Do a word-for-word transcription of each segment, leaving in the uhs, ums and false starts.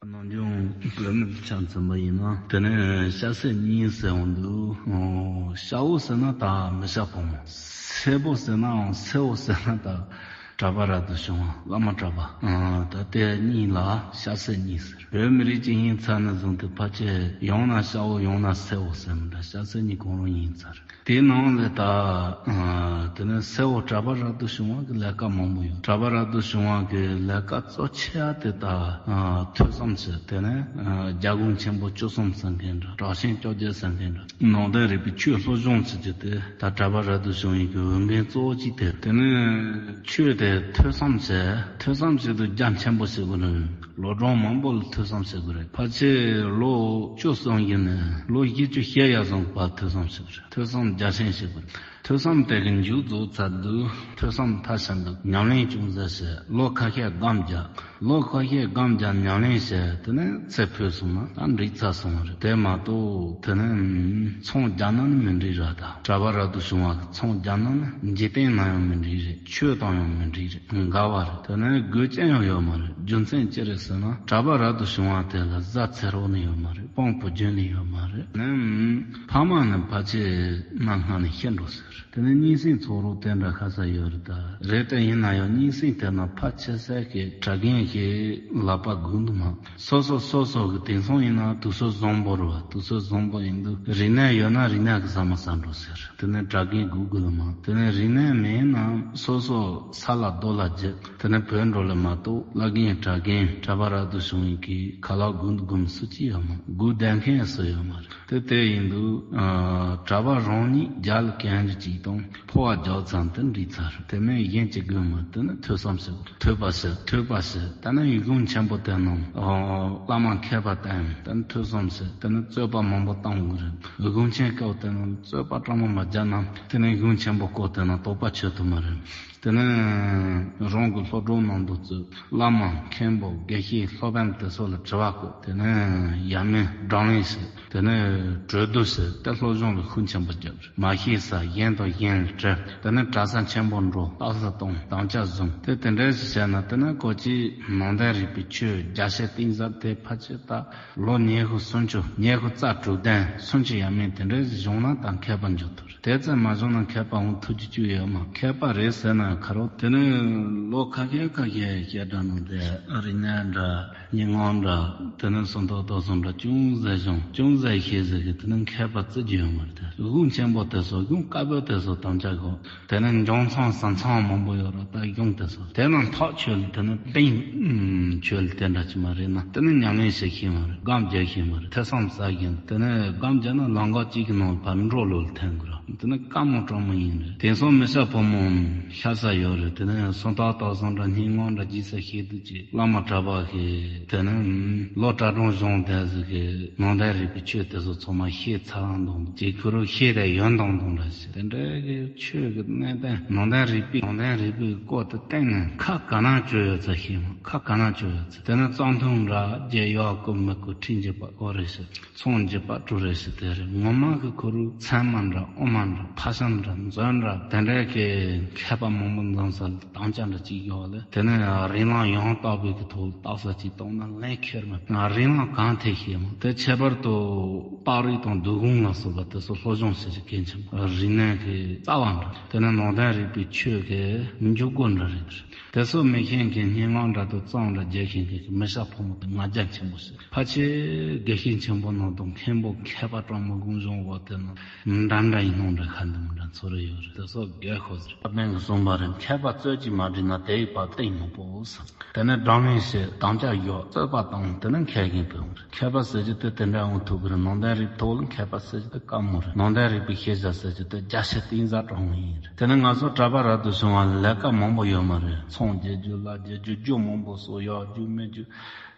ནམ་རྒྱུན་བོད་མི་ཆ་མཚོན་པ་ཡིན་ན། དེ་ནས་ཤ་སྲེ་གཉིས་ཟེར་འོང་དུས། ཤ་བོ་ཟེར་ན་ད་མི་ཤ་ཕོ་མོ། སྲེ་བོ་ཟེར་ནའང་སྲེ་བོ་ཟེར་ན་ད་གྲྭ་པ་རབ་ཏུ་བྱུང་བ་བླ་མ་གྲྭ་པ། ད་དེ་གཉིས་ལ་ཤ་སྲེ་གཉིས་ཟེར། བོད་མི་རིགས་ཀྱི་ཡིན་ཚར་ནས་བཟུང་སྟེ་ཕལ་ཆེར་ཡང་ན་ཤ་བོ་ཡང་ན་སྲེ་བོ་ཟེར་མི་འདྲ། ཤ་སྲེ་གཉིས་གང་རུང་ཡིན་ཚར། དེའི་ནང་ལས་ད། དེ་ནས་སྲེ་བོ་གྲྭ་པ་རབ་ཏུ་བྱུང་བ་གི་ལས་ཀ་མང་པོ་ཡོད། གྲྭ་པ་རབ་ཏུ་བྱུང་བ་གི་ལས་ཀ་གཙོ་ཆེ་བ་དེ་ད། ཐོས་བསམ་བྱེད། དེ་ནས་རྒྱལ་སྒོ་ཆེན་པོ་བཅུ་གསུམ་ཟེར་མཁན་འདྲ། དྲག་ཞན་བཅོ་བརྒྱད་ཟེར་མཁན་འདྲ། ནང་བསྟན་རིག་པའི་ཆོས་སློབ་སྦྱོང་བྱེད་རྒྱུ་དེ་ད་གྲྭ་པ་རབ་ཏུ་བྱུང་བའི་གི་འོས་འགན་གཙོ་བོ་གཅིག་དེ། དེ་ནས་ཆོས་དེ་ཐོས་བསམ་བྱེད། ཐོས་བསམ་བྱེད་དུས་རྒྱ་ཆེན་པོ་བྱེད་དགོས་ནི། ལོ་གྲངས་མང་པོ་ལ་ཐོས་བསམ་བྱེད་དགོས་རེད། ཕལ་ཆེར་ལོ་བཅུ་གསུམ་ཡིན་ནས་ལོ་བཞི་བཅུ་ཞེ་ཡར་སོང་བར་ཐོས་བསམ་བྱེད་དགོས་རེད། ཐོས་བསམ་རྒྱ་ཆེན་བྱེད་དགོས་རེད། ཐོས་བསམ་དེ་གི་མཇུག་རྫོགས་ཚར་དུས་ཐོས་བསམ་མཐར་ཕྱིན་དུས་ཉམས་ལེན་ཅུང་ཟད་བྱེད། ལོ་ཁ་ཤས་སྒོམ་རྒྱག་ལོ་ཁ་ཤས་སྒོམ་རྒྱག་ཉམས་ལེན་བྱེད། དེ་ནས་ཚེ་འཕོས་སོང་ན་ད་འགྲིག་ཚར་སོང་བ་རེད། དེ་མ་གཏོགས་དེ་ནས་ཚོང་རྒྱག་ན་ནི་མི་འགྲིག་ར། ད་གྲྭ་པ་རབ་ཏུ་བྱུང་བ་གི་ཚོང་རྒྱག་ན་ནི་འཇིག་རྟེན་ན་ཡང་མི་འགྲིག་རེད། ཆོས་དང་ཡང་མི་འགྲིག་རེད། འགལ་བ་རེད། དེ་ནས་དགོས་ཅན་ཡང་ཡོད་མ་རེད། རྒྱུ་མཚན་ཅི་རེད་ཟེར་ན་གྲྭ་པ་རབ་ཏུ་བྱུང་བ་དེ་ལ་བཟའ་ཚེ་རོགས་ནི་ཡོད་མ་རེད། དཔུང་བུ་རྒྱུད་ནི་ཡོད་མ་རེད། ནི་ཕ་མ་ནི་ཕལ་ཆེར་གནའ་སྔ་ནས་ཤི་འགྲོ་ཟེར། དེ་ནས་གཉེན་སྲིང་ཚོགས་རོགས་དེ་འདྲ་ཁ་ས་ཡོད་རེད། ད་རེད། དེ་ཡིན་ན་ཡང་གཉེན་སྲིང་དེ་ན་ཕལ་ཆེ་ས་གི་གྲྭ་རྒན་གྱི་ལག་པ་སྒུག་འདུག་མ། སོ་སོ་སོ་སོ་གི་དེང་སང་ཡིན་ན་དུས་ཚོད་བཟང་པོ་རེད་བ། དུས་ཚོད་བཟང་པོ་ཡིན་དུས་རིག་གནས་ཡོད་ན་རིག་གནས་ཀྱི་ཟ་མ་ཟ་འགྲོ་ཟེར། དེ་ནས་གྲྭ་རྒན་སྒུག་དགོས་མ། དེ་ནས་རིག་གནས་མེད་ན་སོ་སོ་ས་ལ་རྡོ་ལ་བརྒྱབ། དེ་ནས་བོད་འགྲོ་ལ་མ་གཏོགས་བླ་རྒན་གྲྭ་རྒན་གྲྭ་པ་རབ་ཏུ་བྱུང་བའི་གི་ཁ་ལག་སྒུག་འདུག་དགོས་མི་སུ་གཅིག་ཡོད་མ་རེད། སྒུག་བསྡད་མཁན་སུ་ཡོད་མ་རེད། དེ་དེ་ཡིན་དུས་གྲྭ་པ་རང་ཉིད་རྒྱ་ལ་གན་རི་གཅིག་དང་། འཕོ་བ་རྒྱག་ཙམ་དུ་འགྲིག་ཚར། དེ་མིན་གཞན་གྱི་དགོས་མི་དེ་ནི་ཐོས་བསམ་ཞིག་ཐོས་པ་ཞིག་ཐོས་པ་ཞིག་ད་ནི་ཡིག་གུང་ཆེན་པོ་དེ་ནང་བླ་མ་མཁས་པ་དང་དེ་ནི་ཐོས་བསམ་ཞིག་དེ་ནི་རྩོད་པ་མང་པོ་བཏང་དགོས་རེད། ཡིག་གུང་ཆེན་སྐབས་དེ་ནང་རྩོད་པ་གྲངས་མང་མ་བརྒྱབ་ན་དེ་ནི་ཡིག་གུང་ཆེན་པོ་སྐོར་དེ་ནང་དོགས་པ་ཆོད་ཐུབ་མ་རེད། དེ་ནི་རང་གི་སློབ་གྲོགས་ནང་དུ་བཙུད། བླ་མ་མཁན་པོ་དགེ་བཤེས་སློབ་དཔོན་དེ་ཚོ་ལ་དྲི་བ་བཀོད། དེ་ནི་ཡ་མེད་བགྲང་ལན་ཞིག་དེ་ནས་གྲོས་བསྡུར་ཟེར་ཏེ་སློབ་སྦྱོང་ལ་ཤུགས་ཆེན་པོ་རྒྱབ། མ་ཤེས་ས་གཞན་དང་གཞན་ལ་དྲི། དེ་ནས་གྲྭ་ས་ཆེན་པོ་འགྲོ། རྟགས་གསལ་གཏོང་། དམ་བཅའ་བཟུང་། དེ་དེ་འདྲ་ཞིག་བྱས་ན་དེ་ནས་ཁོ་ཅིག་ནང་བསྟན་རིག་པའི་ཆོས་རྒྱ་ཆེ་གཏིང་ཟབ་དེ་ཕལ་ཆེར་ད་ལོ་ཉི་ཤུ་སུམ་ཅུ་ཉི་ཤུ་རྩ་དྲུག་བདུན་སུམ་ཅུ་ཡ་མེད་དེ་འདྲ་ཞིག་བྱུང་ན་ད་མཁས་པ་འགྱུར་ཐུབ་རེད། དེ་ཙམ་མ་བྱུང་ན་མཁས་པ་འོང་ཐུབ་རྒྱུ་ཅིག་ཡོད་མ། མཁས་པ་རེད་ཟེར་ན་ཁ་རོག་དེ་ནས་ལོ་ཁ་ཤས་ཁ་ཤས་བཤད་གྲྭ་ནང་དེ་རིག་གནས་འདྲ། སྙན་ངག་འདྲ། དེ་ནས་སུམ་རྟགས་དག་གསུམ་འདྲ་ཅུང་ཟད་སྦྱོང་། ཅུང་ཟད་ཤེས་ཟེར་གི་དེ་ནས་མཁས་པ་བརྩི་རྒྱུ་ཡོད་མ་རེད་དེ། ཡིག་གུང་ཆེན་པོ་དེ་ཚོ་གཞུང་བཀའ་པོད་དེ་ཚོ་དམ་བཅའ་དགོས། དེ་ནས་འཇང་ཚང་ཟམ་ཚང་མང་པོ་ཡོད་ར། ད་གཞུང་དེ་ཚོ་དེ་ནང་ཐག་ཆོད་ལ་དེ་ནས་གཏིང་ཆོད་ལ་དེ་འདྲ་ཅིག་མ་རེད་ན་དེ་ནས་ཉམས་ལེན་བྱེད་ཤེས་མ་རེད། སྒོམ་རྒྱག་ཤེས་མ་རེད། ཐོས་བསམ་ཟ་ཤེས། དེ་ནས་སྒོམ་རྒྱག་ན་ལམ་ཁ་གཅིག་གི་ནང་བར་འགྲོ་ལོ་ལ་འཐེན་དགོས་ར། དེ་ནི་དཀའ་མོ་སྤྲང་མོ་ཡིན་རེད། དེང་སང་མི་སྐྱ་ཕོ་མོ་ཤ་ཚ་ཡོད་རེད། དེ་ནི་སུམ་རྟགས་དག་གསུམ་འདྲ་སྙན་ངག་འདྲ་རྒྱས་ས་ཤེས་འདུག་ཅེས་བླ་མ་གྲྭ་པ་གིས་དེ་ནི་ལོ་གྲྭ་གྲོང་གཞུང་དེ་ཟིག་གི་ནང་བསྟན་རིག་པའི་ཆོས་དེ་ཚོ་ཚང་མ་ཤེས་ཚར་འདུག་ཅེས་ཁོ་རང་ཤེས་དེ་ཡོན་དང་དང་འདྲ་ཞིག་དེ་འདྲའི་གི་ཆོས་ཀྱི་གནད་དོན་ནང་བསྟན་རིག་པའི་ནང་བསྟན་རིག་པའི་སྐོར་དུ་གཏན་ནས་ཁ་ག་ན་བཅོལ་ཡོད་ཚ་ཤེས་མ། ཁ་ག་ན་བཅོལ་ཡོད་ཚ། དེ་ནི་གཙང་ཐུང་འདྲ་རྒྱལ་ཡག་གོ་མི་གོ་ཁྲིམས་འགྱིག་པ་ཨོ་རེད་ཤི། ཚོང་འགྱིག་པ་གྲུ་རེད་ཤི། དེ་རེད། ངོ་མ་གི་ཁོ་རུ་ཚད་མ་འདྲ་དབུ་མ་འདྲ་ཕ་ཤམ་འདྲ་མཛོད་འདྲ་དེ་འདྲའི་གི་མཁས་པ་མང་པོ་འཛོམས་ས་ལ་དམ་བཅའ་འདྲ་གཅིག་ཡོད་ལ། དེ་ནས་རིགས་ལམ་ཡང་དག་པའི་གི་ཐོག་རྟགས་གསལ་གཅིག་གཏོང་ན་ལན་ཁེར་མ། རིགས་ལམ་གང་ཐད་ཤེས་མ། དེ་ཁྱད་པར་དུ་རྟགས་རིགས་དང་བསྡུས་གོང་ལ་སོགས་པ་དེ་ཚོ་སློབ་སྦྱོང་བྱེད་ཀྱི་གལ་ཆེན་པོ། རིག་གནས་ཀྱི་རྩ་བ་འདྲ། དེ་ནས་ནང་བསྟན་རིག་པའི་ཆོས་ཀྱི་འཇུག་སྒོ་འདྲ་རེད། དེ་ཚོ་མི་ཤེས་མཁན་སྙན་ངག་འདྲ་དང་རྩོམ་འདྲ་རྒྱག་ཤེས་མཁན་གྱི་མི་སྐྱ་ཕོ་མོ་དེ་ང་རྒྱལ་ཆེན་པོ་ཞིག་ཕལ་ཆེར་དགེ་བཤེས་ཆེན་པོ་ནང་དུ་མཁན་པོ་མཁས་པ་གྲངས་མང་གུང་གཞུང་འོག་དེ་ནང་འདྲ་འདྲ་ཡིན་ནོ་འདྲ་ཁ་འདི་མི་འདྲ་ཚོ་རེ་ཡོད་རེད། དེ་ཚོ་དགེ་ཁོ་ཟེར། ཨ་པན་གྱིས་གསུངས་པ་རེད། མཁས་པ་རྩོད་ཀྱིས་མ་འགྲིག་ན་དེ་ཡི་བར་གཏིང་མི་དཔོག་ཟེར། དེ་ནས་སྒྲ་མེད་ཞེས་དམ་བཅའ་ཡོད། རྩོད་པ་དང་དེ་ནས་མཁས་མཁན་ཕུང་རེད། མཁས་པ་ཟེར་རྒྱུ་དེ་དེ་འདྲ་འོང་ཐུབ་ཀྱི་རེད། ནང་བསྟན་རིག་ཐོག་ལ་མཁས་པ་ཟེར་རྒྱུ་དེ་དཀའ་མོ་རེད། ནང་བསྟན་རིག་པའི་ཤེས་བྱ་ཟེར་རྒྱུ་དེ་རྒྱ་ཆེ་གཏིང་ཟབ་དྲང་མོ་ཡིན་རེད། དེ་ནས་ང་ཚོ་གྲྭ་པ་རབ་ཏུ་བྱུང་བ་ལས་ཀ་མང་པོ་ཡོད་མ་རེད། ཚོང་རྒྱག་རྒྱུ་ལ་རྒྱག་རྒྱུ་རྒྱུ་མང་པོ་གསོག་ཡག་རྒྱུ་མེད་རྒྱུ།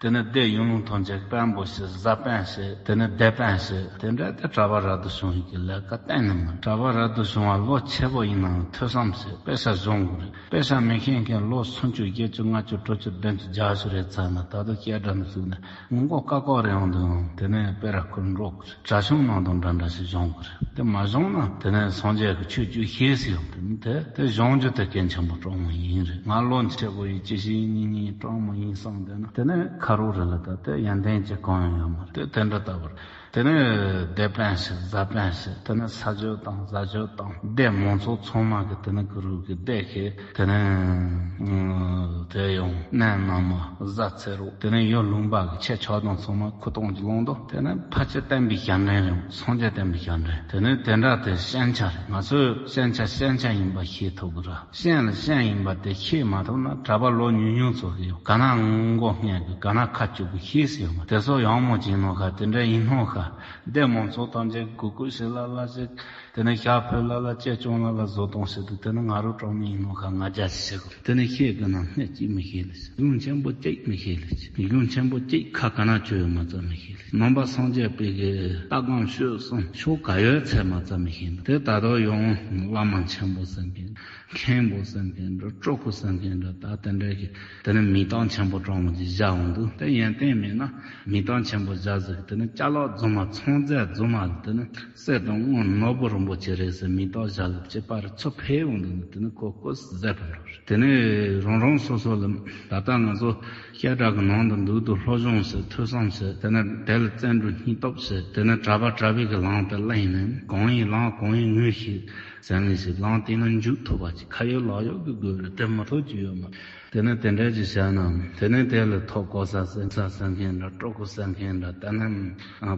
དེ་ནས་སྡེ་ཡུལ་ལུང་ཐམས་ཅད་དཔོན་པོ་བྱེད། བཟའ་དཔོན་བྱེད། དེ་ནས་སྡེ་དཔོན་བྱེད། དེ་འདྲ་དེ་གྲྭ་པ་རབ་ཏུ་བྱུང་ཡིན་གྱི་ལས་ཀ་གཏན་ནས་མིན། གྲྭ་པ་རབ་ཏུ་བྱུང་བ་ལོ་ཆེ་པོ་ཡིན་ནའང་ཐོས་བསམ་བྱེད། དཔེ་ཆ་སྦྱོང་དགོས་རེད། དཔེ་ཆ་མི་ཤེས་མཁན་ལོ་སུམ་ཅུ་བཞི་བཅུ་ལྔ་བཅུ་དྲུག་ཅུ་བདུན་ཅུ་བརྒྱད་ཅུ་རེད་ཚར་ན་ད་དུང་སྐད་སྒྲ་འདི་ཚུགས་ནས་ངོ་མགོ་ཀ་ཀོ་རེ་ཡོང་དུས་དེ་ནས་དཔེ་ར་ཁུར་འགྲོ་དགོས་རེད། གྲྭ་ཆུང་ནང་དུ་འདྲ་འདྲ་ཞིག་སྦྱོང་དགོས་རེད། དེ་མ་སྦྱོང་ན་དེ་ནས་སངས་རྒྱས་ཀྱི་ཆོས་བཅུ་ཤེས་སུ་ཡོང་དུས་དེ་དེ་སྦྱོང་རྒྱུ་དེ་གལ་ཆེན་པོ་གྲོགས་མོ་ཡིན་རེད། ང་ལོ་ཆེ་པོ་ཡིན་ཅི་ཞིག་ཡིན་གཉིས་གཉིས་གྲོགས་མོ་ཡིན་བསམ་བསྡད་ན་དེ་ནས་ཁ་རོགས་རེད་ལ། ད་དེ་ཡོན་ཏན་ཅི་གང་ཡང་ཡོད་མ་རེད། དེ་དེ་འདྲ་ལྟ་བུར། དེ་ནས་སྡེ་དཔོན་ཞིག་བཟའ་དཔོན་ཞིག་དེ་ནས་ས་ཇོ་དང་བཟའ་ཇོ་དང་སྡེ་མང་ཚོགས་ཚང་མ་གི་དེ་ནས་གུ་རུ་གི་སྡེ་ཁེ་དེ་ནས་དེ་ཡང་གནས་ན་མ་བཟའ་ཚེ་རོགས་དེ་ནས་ཡོ་ལུང་པ་གི་ཆེ་ཆོག་དང་ཚང་མ་ཁུ་སྟོང་གི་ལོང་དོ། དེ་ནས་ཕ་ཆེ་བསྟན་པའི་ཞབས་འདྲེན་རེད། སངས་རྒྱས་བསྟན་པའི་ཞབས་འདྲེན་དེ་ནས་དེ་འདྲ་དེ་ཤན་ཆ་རེད། ང་ཚོས་ཤན་ཆ་ཤན་ཆ་ཡིན་པ་ཤེས་ཐུབ་གི་ར། ཤན་ལ་ཤན་ཡིན་པ་དེ་ཤེས་མ་ཐུབ་ན་གྲྭ་པ་ལོ་ཉུང་ཉུང་ཚོ་གི་ཡོད་ག་ན་མགོ་སྔས་གི་ག་ན་ཁ་བཅུག་གི་ཤེས་སི་ཡོད་མ། དེ་ཚོ་ཡང་མོ་ཅིག་ནོ་ཁ་དེ་འདྲ་ཡིན་ནོ་ཁ། སྡེ་མང་ཚོགས་ཐམས་ཅད་གུ་གུ་ཞིག་ལ་ལ་ཞིག་དེ་ནས་ཞག་ཕུད་ལ་ལ་ཅེ་ཅུང་ལ་ལ་བཟོ་གཏོང་ཞིག་ཏུ་དེ་ནས་ང་རོ་གྲོང་མི་ཡིན་ནོ་ཁ་ང་རྒྱ་ཞིག་ཞིག་དེ་ནས་ཤེས་གི་ན་སྣེ་གཅིག་མི་ཤེས་ལ་ཞིག་གཞུང་ཆེན་པོ་གཅིག་མི་ཤེས་ལ་ཞིག་གཞུང་ཆེན་པོ་གཅིག་ཁ་ག་ན་ཆོས་ཡོད་མ་ཚོ་མི་ཤེས་ལ་ཞིག་ནང་པ་སངས་རྒྱས་པའི་གི་ལྟ་སྒོམ་སྤྱོད་གསུམ་ཕྱོགས་ག་ཡོད་ཚད་མ་ཚོ་མི་ཤེས་ལ། དེ་ད་དུང་ཡང་བླ་མ་ཆེན་པོ་ཟེར་མཁན། མཁན་པོ་ཟེར་མཁན་འདྲ། སྤྲུལ་སྐུ་ཟེར་མཁན་འདྲ། ད་དེ་འདྲའི་གི་དེ་ནི་མིང་གཏམ་ཆེན་པོ་གྲོང་མོ་ཅིག་བཞག་འོང་འདུག་དེ་ཡོན་ཏན་མེད་ན་མིང་གཏམ་ཆེན་པོ་བཞག་ཟིག་དེ་ནི་ཅ་ལག་རྫུན་མ་ཚོང་རྫས་རྫུན་མ་དེ་ནི་གསེར་དང་དངུལ་ནོར་བུ་རིན་པོ་ཆེ་རེད་ཟེར་མིང་གཏམ་བཞག་ལ་ཅི་པར་ཚུར་ཕེབས་འོང་འདུག་དེ་ནི་ཁོ་ཁོ་ཟད་པ་འགྲོ་རེད། དེ་ནི་རང་རང་སོ་སོ་ལ་ད་ལྟ་ང་ཚོ་བཤད་གྲྭ་གི་ནང་དུ་འདུག་ཏུ་སློབ་སྦྱོང་བྱེད། ཐོས་བསམ་བྱེད། དེ་ནི་དེ་ལ་བརྩོན་འགྲུས་སྙིང་སྟོབས་བྱེད། དེ་ནི་གྲྭ་པ་གྲྭ་པའི་གི་ལམ་དུ་གླེང་ནས་གང་ཡིན་ལམ་གང་ཡིན་ངོས་ཤིག་ཟན་ལས་ཞིག་ལམ་སྟེང་ན་འཇུག་ཐུབ་པ་ཅིག་ཁ་ཡོད་ལག་ཡོད་ཀྱི་དགོས་རེད། དེ་མ་ཐུབ་ཀྱི་ཡོད་མ། དེ་ནས་དེ་འདྲ་ཅིག་བྱས་ན་དེ་ནས་དེ་ལ་ཐོབ་གོ་ས་ཟེར་ས་ཟེར་མཁན་འདྲ། སྤྲུལ་སྐུ་ཟེར་མཁན་འདྲ། དེ་ནས་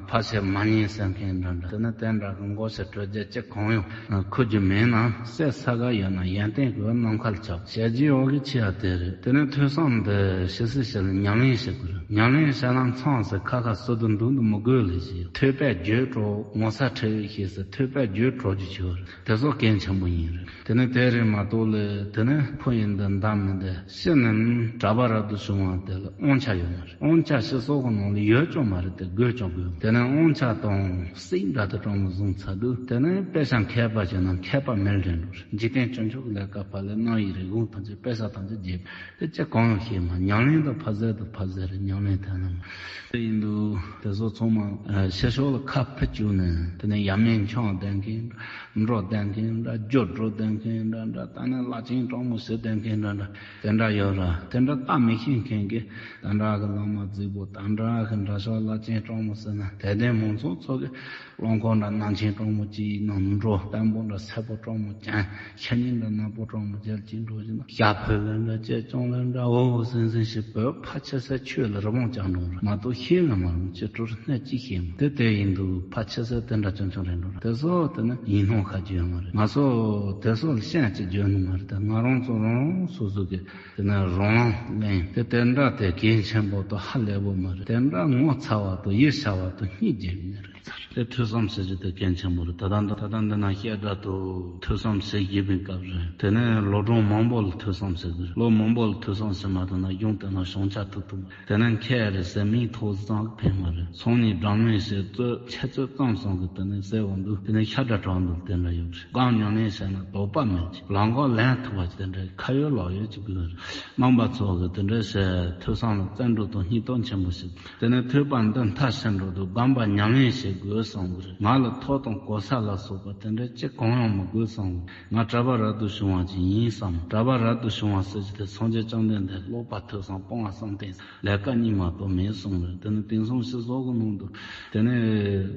ཕ་ཆེ་མ་ཉེས་ཟེར་མཁན་འདྲ་འདྲ། དེ་ནས་དེ་འདྲ་གི་མགོ་ཆེ་གྲོས་རྒྱལ་ཅི་གང་ཡང་ཁུར་རྒྱུ་མེད་ན་སེ་ས་ག་ཡོད་ན་ཡོན་ཏན་གི་ནམ་མཁར་ཁྱབ། བྱས་རྗེས་འོག་གི་ཆེ་བ་དེ་རེད། དེ་ནས་ཐོས་བསམ་འདི་ཞི་སི་ཞི་ལ་ཉམས་ལེན་བྱེད་དགོས་རེད། ཉམས་ལེན་བྱས་ན་མཚམས་སུ་ཁ་ཁ་སུ་དུ་འདུག་འདུག་མི་དགོས་ལས་ཞིག་ཐོས་པས་བརྗོད་འགྲོ་ངོ་ཚ་ཁྲེལ་ཡོད་ཤེས་སུ་ཐོས་པས་བརྗོད་འགྲོ་རྒྱུ་ཆེ་བ་རེད། དེ་ཚོ་གལ་ཆེན་པོ་ཡིན་རེད། དེ་ནས་དེ་རེད་མ་གཏོགས་ལས་དེ་ནས་ཕུ་ཡིན་འདི་འདམ་མི་འདི་ཤི་ནས་གྲྭ་པ་རབ་ཏུ་བྱུང་བ་དེ་ལ་དབང་ཆ་ཡོད་མ་རེད། དབང་ཆ་སྤྱི་ཚོགས་ཀྱི་ནང་ལ་ཡོད་ཀྱང་མ་རེད་དེ་དགོས་ཀྱང་དགོས། དེ་ནས་དབང་ཆ་དང་སྲིད་འདྲ་དུ་གྲོང་མོ་བཟུང་ཚར་དུས་དེ་ནས་དཔེ་ཆ་མཁས་པ་བྱས་ན་མཁས་པ་མེར་འདྲེན་འགྲོ་རེད། འཇིག་རྟེན་སྤྱི་མཆོག་ལས་ཀ་ཕ་ལས་གནང་ཡི་རེད། དགོངས་ཐམས་ཅད་དཔེ་ཆ་ཐམས་ཅད་རྒྱས། དེ་ཅི་གང་ཡང་ཤེས་མ། ཉམས་ལེན་དུ་ཕ་ཟེར་དུ་ཕ་ཟེར་རེད། ཉམས་ལེན་དེ་ནི་དེ་ཡིན་དུས་དེ་ཚོ་ཚང་མ་ཨ་ཤེས་ཕྱོགས་ལ་ཁ་ཕུད་བཅུག་ནས་དེ་ནས་ཡ་མེད་འཆང་བསྡད་མཁན་འདྲ། འགྲོ་བསྡད་མཁན་འདྲ། རྒྱུ་འགྲོ་བསྡད་མཁན་འདྲ་འདྲ། ད་ནི་བླ་ཆེན་གྲོང་མོ་ཟེར་བསྡད་མཁན་འདྲ་འདྲ་དེ་འདྲ་ཡོད་ར། དེ་འདྲ་ལྟ་མི་ཤེས་མཁན་གྱི་དེ་འདྲ་གི་བླ་མ་རྫིག་པོ་དེ་འདྲ་གི་འདྲ་ཤོག་བླ་ཆེན་གྲོང་མོ་ཟེར་ན་དད་ལྡན་མང་ཚོགས་ཚོ་གི་རླངས་འཁོར་འདྲ་ནང་ཆེན་གྲོང་མོ་གཅིག་ནང་འགྲོ། བརྟན་པོ་འདྲ་སེར་པོ་གྲོང་མོ་ཅན། ཤ་ཉེ་འདྲ་ནག་པོ་གྲོང་མོ་ཅན་གཅིག་འགྲོ་བཞིན་ན་ཞྭ་ཕུད་ལེན་འདྲ་ཅེ་ཅོང་ལེན་འདྲ་འོ་འོ་སིང་སིང་ཞིག་བོད་ཕ་ཆེ་སའི་ཆོས་ལ་རི་བོང་ཅང་འགྲོ་ར་མ་གཏོགས་ཤེས་ལ་མ་རུང་ཅེ་སྤྲུལ་སྣེ་གཅིག་ཤེས་མ་དེ་དེ་ཡིན་དུས་ཕ་ཆེ་སའི་དེ་འདྲ་ཅང་ཅང་རེད་འགྲོ་ར། དེ་ཚོ་དེ་ནི་ཡིན་སྣང་ཁ་རྒྱུ་ཡོད་མ་རེད། ང་ཚོ་དེ་ཚོ་ལ་ཤན་གཅིག་རྒྱུ་ནི་མ་རེད། ད་ང་རང་ཚོ་རང་རང་སོ་སོ་གི་དེ་ནས་རང་ལངས་དེ་དེ་འདྲ་དེ་གལ་ཆེན་པོ་དང་ཧ་ལས་པོ་མ་རེད། དེ་འདྲ་ངོ་ཚ་བ་དང་ཡིད་ཆེས་པ་དང་སྙིང་རྗེ་མི་རེད་ཚར། དེ་ཐོས་བསམ་ཟེར་རྒྱུ་དེ་གལ་ཆེན་པོ་རེད། ད་ལྟ་འདི་ད་ལྟ་འདི་ན་བཤད་གྲྭ་དུ་ཐོས་བསམ་ཟེར་བཞིན་པའི་སྐབས་རེད། དེ་ནས་ལོ་གྲངས་མང་པོ་ལ་ཐོས་བསམ་ཟེར་དགོས་རེད། ལོ་མང་པོ་ལ་ཐོས་བསམ་ཟེར་མ་ཐུབ་ན་གཞུང་དེ་ན་བྱང་ཆ་ཐུབ་ཐུབ་མ་རེད། དེ་ནས་མཁས་རེད་ཟེར་མིང་ཐོགས་ཙང་ཕན་མ་རེད། ཚོང་ནས་སྒྲ་སྙན་ཟེར་རྩོད་འཆད་རྩོད་ཙམ་སོང་གི་དེ་ནས་ཟེར་བ་འདུག་དེ་ནས་ཤ་སྒྲ་གྲགས་འདུག་དེ་འདྲ་ཡོད་རེད། གང་ཉམས་ལེན་བྱས་ན་དོགས་པ་མེད་ཅིག་ལམ་ཁ་ལེན་ཐུབ་པ་ཅིག་དེ་འདྲའི་ཁ་ཡོད་ལག་ཡོད་ཅིག་དགོས་རེད། རྣམ་པ་ཚོ་གི་དེ་འདྲའི་ཞེས་ཐོས་བསམ་ལ་བརྩོན་འགྲུས་དང་སྙིང་སྟོབས་ཆེན་པོ་ཞིག་དེ་ནས་ཐོས་པ་འདི་མཐའ་ཕྱིན་འགྲོ་དུས་སྒོམ་པ་ཉམས་ལེན་བྱེད་དགོས་བསམ་གི་རེད། ང་ལ་ཐོབ་དང་གོ་ས་ལ་སོགས་པ་དེ་འདྲའི་ཅི་གང་ཡང་མི་དགོས་བསམ་གི། ང་གྲྭ་པ་རབ་ཏུ་བྱུང་བ་ཅིག་ཡིན་བསམ། གྲྭ་པ་རབ་ཏུ་བྱུང་བ་ཟེར་གྱི་དེ་སངས་རྒྱས་བཅོམ་ལྡན་འདས་ཀློག་པ་ཐོས་བསམ་སྤོང་བ་བསམ་གཏན་ལས་ཀ་གཉིས་མ་གཏོགས་མེད་གསུངས་རེད། དེ་ནི་དེང་སང་སྤྱི་ཚོགས་ཀྱི་ནང་དུ་དེ་ནི་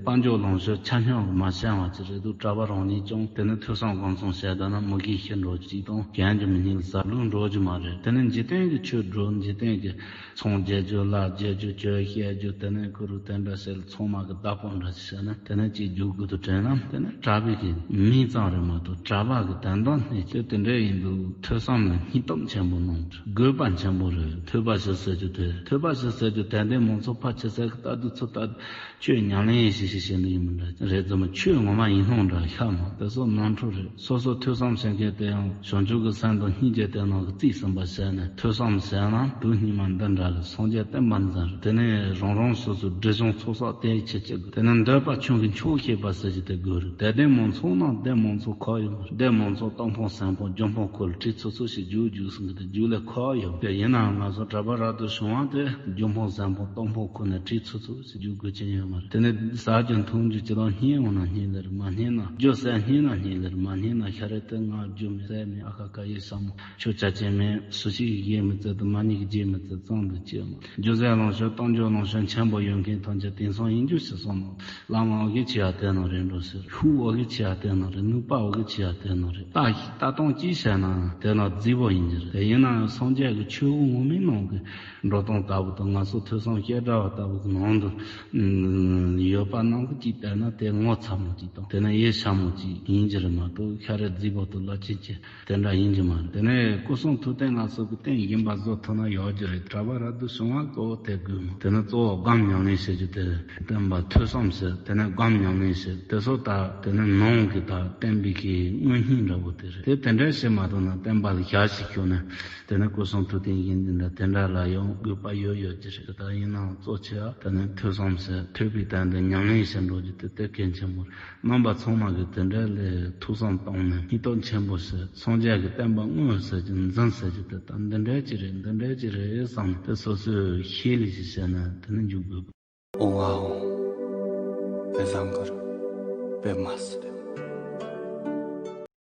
དཔལ་འབྱོར་ལོངས་སྤྱོད་ཆ་སྙོམས་ཀྱིས་མ་བྱང་བ་ཅིག་རེད་འདུག་གྲྭ་པ་རང་ཉིད་ཀྱང་དེ་ནི་ཐོས་བསམ་སྒོམ་གསུམ་བྱས་བསྡད་ན་མི་དགེ་བཤགས་འགྲོ་གཅིག་དང་གཞན་གྱི་མི་སྙིང་ཟབ་ལུགས་འགྲོ་རྒྱུ་མ་རེད། དེ་ནི་འཇིག་རྟེན་གྱི་ཆོས་སྒྲུབ། འཇིག་རྟེན་གྱི་ཚོང་རྒྱག་རྒྱུ་ལ་རྒྱག་རྒྱུ་གྱོད་བཤད་རྒྱུ་དེ་ནི་ཁུ་རུ་དེ་འདྲ་བྱས་ལ་ཚང་མ་གི་བདག་པོ་འདྲ་ཞིག་བྱས་ན་དེ་ནི་གཅིག་རྒྱུག་དགོས་དུ་དྲན་ན་དེ་ནི་གྲྭ་པའི་གི་མིང་ཙམ་རེད་མ་གཏོགས་གྲྭ་པ་གི་དོན་དག་སྣེ་ཁྲིད་དེ་འདྲ་ཡིན་འདུག་ཐོས་བསམ་ལ་སྙིང་སྟོབས་ཆེན་པོ་གནང་དགོས་པ་ཆེན་པོ་རེད། ཐོས་པ་ཞིག་ཟེར་རྒྱུ་དེ་ཐོས་པ་ཞིག་ཟེར་རྒྱུ་དད་ལྡན་མང་ཚོགས་ཕལ་ཆེ་ས་གི་ལྟ་དུས་ཚོད་ལྟ། ཆོས་ཉམས་ལེན་ཡེ་ཤེས་ཤིག་བྱེད་འདི་ཡིན་མི་འདྲ་རེད། ཙམ་ཆོས་ངོ་མ་ཡིན་སྣང་འདྲ་ཤག་མ་དེ་ཚོ་ནོར་འཁྲུལ་རེད། སོ་སོ་ཐོས་བསམ་བྱེད་མཁན་དེ་ཡང་བྱང་ཆུབ་ཀྱི་སེམས་དང་སྙིང་རྗེ་དེ་ནང་གི་རྩིས་ཟིན་པ་བྱས་ནས་ཐོས་བསམ་བྱས་ན་དུས་སྙིགས་མ་འདི་འདྲ་ལ་སངས་རྒྱས་བསྟན་པ་འཛིན་རེད། དེ་ནས་རང་རང་སོ་སོའི་སྒྲིབ་སྦྱོང་ཚོགས་བསགས་དེ་ཡི་ཆེད་ཅིག་དེ་ནས་འདོད་པ་ཁྱོད་ཀྱིས་འཁྱོག་ཤེས་པ་ཟེར་གྱི་དེ་དགོས་རེད། དད་ལྡན་མང་ཚོགས་ནང་སྡེ་མང་ཚོགས་ཁག་ཡོད་མ་རེད། སྡེ་མང་ཚོགས་སྟོང་ཕོང་སེམས་ཕོང་རྒྱུ་ཕོང་ཁོ་ལ་བྲིས་ཚུགས་ཚུགས་ཤིག་རྒྱུགས་རྒྱུགས་ཟིན་གྱི་དེ་རྒྱུགས་ལས་ཁག་ཡོད་དེ་ཡིན་ནའང་ང་ཚོ་གྲྭ་པ་རབ་ཏུ་བྱུང་བ་དེ་རྒྱུ་ཕོང་སེམས་ཕོང་སྟོང་ཕོང་ཁོ་ནས་བྲིས་ཚུགས་ཚུགས། རྒྱུ་དགོས་ཀྱི་ཡོད་མ་རེད། དེ་ནས་ཟ་རྒྱུ་འཐུང་རྒྱུ་ཅི་དང་སྙིང་འོང་ན་སྙིང་ལེར་མ་སྙིང་ན་རྒྱུ་ཟས་སྙིང་ན་སྙིང་ལེར་མ་སྙིང་ན་ཤ་རེ་དེ་ང་རྒྱུ་མེད་ཟས་མེད་ཨ་ཁ་ཁ་ཡེ་ས་མོ་ཆུ་ཆ་ཅན་མེད་ སུ་ཞིག་གིས་བརྗེད་མི་བརྩི་དང་། མ་ཉེས་ཀྱིས་བརྗེད་མི་བརྩི། ཙམ་དུ་སྐྱེས་མ། རྒྱུ་ཟད་ལོངས་སྤྱོད་རྟག་འཇོམས་ལོངས་སྤྱོད། མཁྱེན་པ་ཡོད་མཁན་ཐམས་ཅད་དེང་སང་ཡིན་རྒྱུ་ཞིག་གསུངས་ནོ། བླ་མ་འོ་གེ་ཆེ་ཡ་དེ་ནོ་རེད་འགྲོ་ཟེར། ཤུགས་འོ་གེ་ཆེ་ཡ་དེ་ནོ་རེད། ནུས་པ་འོ་གེ་ཆེ་ཡ་དེ་ནོ་རེད། ལྟ་ལྟ་སྟངས་ཅིག་བྱས་ན་དེ་ན་རྫིག་པོ་ཡིན་གྱི་རེད། དེ་ཡིན་ན་ཡང་སངས་རྒྱས་ཀྱི་ཆོས་སྐུ་ངོ་མའི་ནང་གི་འགྲོ་སྟངས་ལྟ་བུ་དང་། ང་ཚོ་ཐོས་བསམ་བཤད་གྲྭ་བ་ལྟ་བུ་གི་ནང་དུ་ཡོད་པ་ནང་གི་ཅིག་བལྟས་ན་དེ་ངོ་ཚ་མོ་ཅིག་དང་། དེ་ན་ཡིད་ཆེས་མོ་ཅིག་ཡིན་གྱི་རེད་མ་གཏོགས། ཁ་རེ་རྫིག་པོ་དང་ལ་ཆེན་ཆེ་དེ་འདྲ་ཡིན་གྱི་མ་རེད། དེ་ནས་སྐུ་གསུང་ཐུགས་རྟེན་ལ་སོགས་པའི་རྟེན་བཞེངས་པ་བཟོ་ཐུབ་ན་ཡག་གི་རེད། གྲྭ་པ་རབ་ཏུ་བྱུང་བ་གཙོ་བོ་དེ་དགོས་མོད། དེ་ནས་གཙོ་བོ་སྒོམ་ཉམས་ལེན་བྱེད་རྒྱུ་དེ་རེད། བསྟན་པ་ཐོས་བསམ་བྱེད། དེ་ནས་སྒོམ་ཉམས་ལེན་བྱེད། དེ་ཚོ་ད་དེ་ནས་ནང་གི་ད་བསྟན་པའི་གི་དངོས་གཉེན་འདྲ་བོ་དེ་རེད། དེ་དེ་འདྲ་བྱེད་མ་ཐུབ་ན་བསྟན་པ་ལ་ཞག་ཞིག་ཞུགས་ནས་དེ་ནས་སྐུ་གསུང་ཐུགས་རྟེན་བཞེངས་འདི་འདྲ་དེ་འདྲ་ལ་ཡང་དགོས་པ་ཡོད་ཡོད་ཀྱི་རེད། ད་ཡིན་ནའང་གཙོ་ཆེ་བ་དེ་ནས་ཐོས་བསམ་བྱེད། ཐོས་པའི་དོན་དུ་ཉམས་ལེན་བྱེད་འགྲོ་རྒྱུ་དེ་དེ་གལ་ཆེན་པོ་རེད། རྣམ་པ་ཚང་མ་གིས་དེ་འདྲ་ལ་ཐུགས་བསམ་བཏང་ནས་སྙིང་སྟོབས་ཆེན་པོ་བྱེད། སངས་རྒྱས་ཀྱི་བསྟན་པ་དངོས་ཟེར་གྱི་འཛིན་ཟེར་གྱི་དེ་ད་འདི་འདྲ་ཅིག་རེད། འདི་འདྲ་ཅིག་རེད་བསམ་ནས་དེ་སོ་སོས་ཤེས་ལེ་ཞིག་བྱས་ན་དེ་ནི་འཇུག་དགོས། ཨོ་ཨོ། པེ་བཟང་གུ་རུ། པེ་མ་སི་རེ།